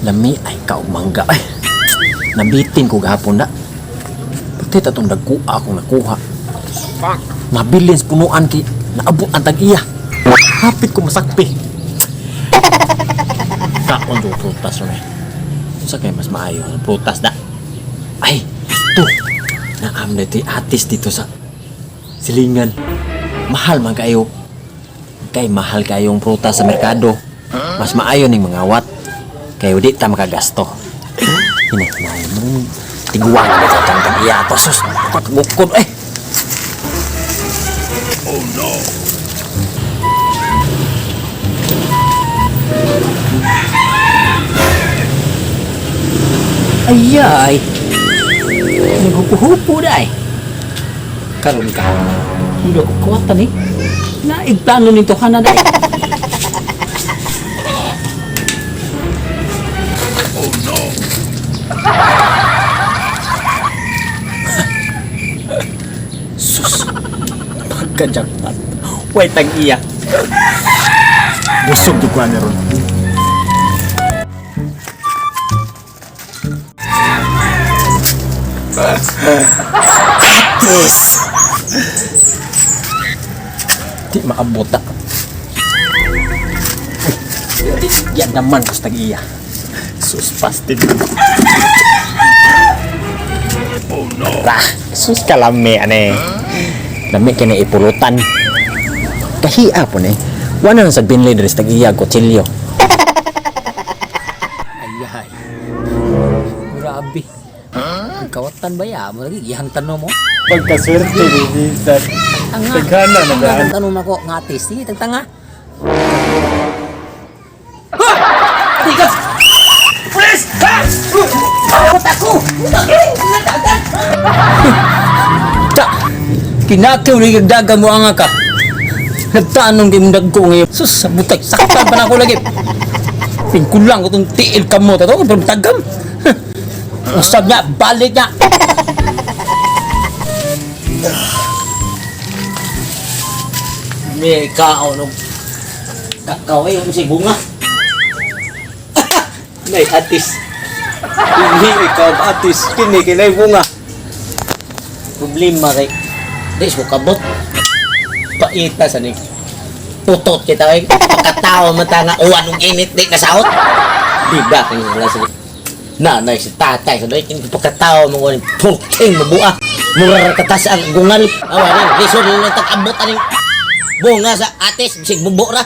Lami ay kaog mangga ay. Nabitin ko gahapon na. Pati tatong dagkuha akong nakuha. Nabilin sa punuan kay naabot ang tag-iya. Hapit ko masakpi. Kaon do prutas ron eh. Unsa kay mas maayo ang prutas da? Ay, ito. Naam na ito'y atis dito sa silingan. Mahal man kayo. Kay mahal kayong prutas sa merkado. Mas maayo ning mga wat. Kayo di ta makagasto. Hinay mo. Tiguan na sa tang tag-iya to. Sus, bukod eh. Ayay. Naghupo-hupo na eh. Karon ka. Hindi ko kuwatan eh. Naigplano nito ka na dahil. Oh no! Sus! Pagka-jackpot. Way tag-iya. Busog di ko na ron. Yes! Di maabot na. Uy, yan naman ko sa tag-iya. Sus, pastig. Oh no. Rah, sus kalami ane. Lami kini ipulutan. Kahia po ni. Wala na sa binlay diri sa tag-iya kutsilyo. Ayay. Grabe. Ang kawatan ba ya? Mo lagi gihang tanom mo. Pagkaswerte ni Bisan. Tanga. Taghana na Tanga daan. ang tanom ako nga atis. Sige, tagtanga. Ha! Tigas! Pulis! Ha! Takot ako! Ta! Kinakaw ni gagdagan mo ang ka. Nagtanong di mong dagko ngayon. Sus, sa butay. Saktan pa na ako lagi. Pingkulang ko itong tiil ka mo. Tato, pero tagam. Usab niya, balik niya. May kaon og kakao eh, yung bunga. May atis. Hindi ikaw atis. Kini kinay bunga. Problema kay di ko kabot. Paita sa ni. Tutot kita ay pagkatao man ta nga uwan ug init di kasaot. Bida kay wala sa nanay si tatay sa doy kini pagkatao mo ngoni puking mabua. Mura ra katas ang gungal. Awa rin, lisod lang tag-abot aning bunga sa atis bisig bubo ra.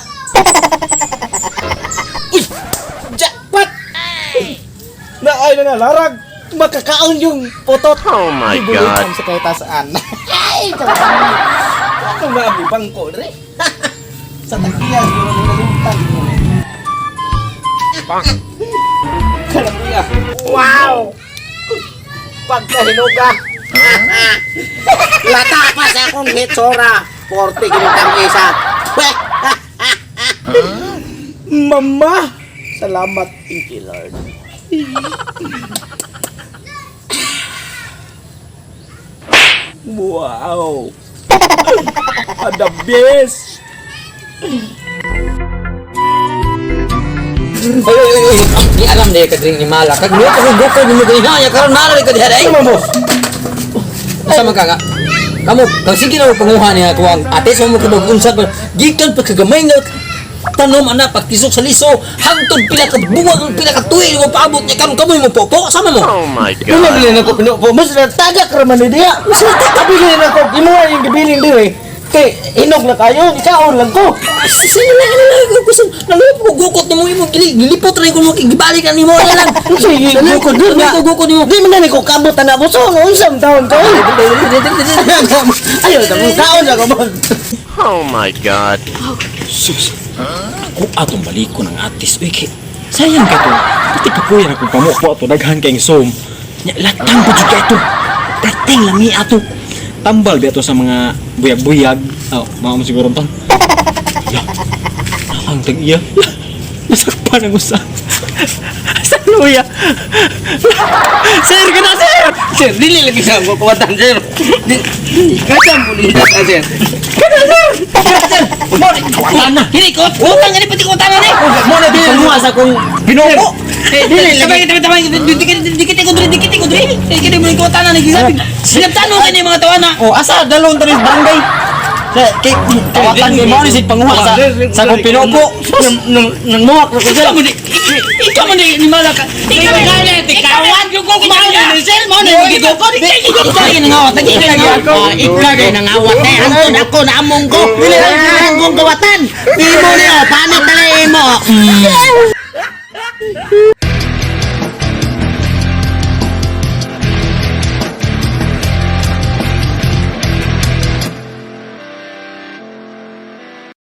Uy! Jackpot! Na ay na larag. Makakaon yung potot. Oh my God. Sa kahit saan. Ay, Ako nga abi bangko dre. Sa tagpiya siguro nila yung tag. Kalabiya. Wow! Pagkahinuga. Lata pa sa akong hitsura. 40 kinitang isa. Mama. Salamat. Thank you, Lord. Wow. The best. Oy, oy, oy, oy. Di alam na ka dring ni Mala. Kag luto ko gukod ni mo ganina. Ya karon mala ka diha day. Ano mo? Asa man ka nga? Kamo, kang sige na mo panguha niya kuwang ate sa mo kibag unsa ba gikan pa kagamay nga tanom ana pagtisok sa liso hangtod pila ka buwag ang pila ka tuig mo paabot niya karon kamoy mo popo sama mo. Oh my Una God. bilin ako pinupo. Mas tagak raman ni diya. Mas natagak ako. Imuha yung gibilin dire. Kay inog na kayo. Ikaon lang ko. Sige lang ano lang gusto nalupo ko gukot nimo imo gilipot ra ko mo gibalik na nimo na lang. Sige, gukot Gukot nga. gukot nimo. Di man na ni ko kabot na mo. So, unsam taon ko. Ayaw, na mo. Kaon na ko mo. Oh my God. Sus. Ako atong baliko ng atis. Uy, kay, sayang ka to. Pati kapuyan akong pamupo ato. Daghan kayong som. Nya, latang pa jud kay ito. Perting lami ato. Tambal ba ato sa mga buyag-buyag. Oh, mga mo siguro tong. Ya. Ang tag-iya. Nasakpan ang usa. Sa luya. Sir, ka na, sir! Sir, dili lagi sa ko kuwatan, sir. Kasam po niya, sir. Wala na. Kini ko, utang ani pati utang ani. Mo na di sa akong binuko. Dili lagi. Tabay, tabay, tabay. Dikit, dikit ko diri, dikit ko diri. Kay mo ko tanan nagsabi. Sinabtano kani mga tawana. Oh, asa dalon tanis barangay. Sa kay kawatan kay mao ni sig panguha sa kong pinupo. Nang nang muwak na ko sir. Ikaw mo ni ikaw mo ni ni malaka. Ikaw mo ni Tikawan mao ni sir, mao ni gigukod. Ikaw ni nangawat, ikaw ni nangawat. Ah, ikaw ni nangawat eh. Antod ako na among ko. Dili ang kong kawatan. Imo ni oh, panit na lang imo.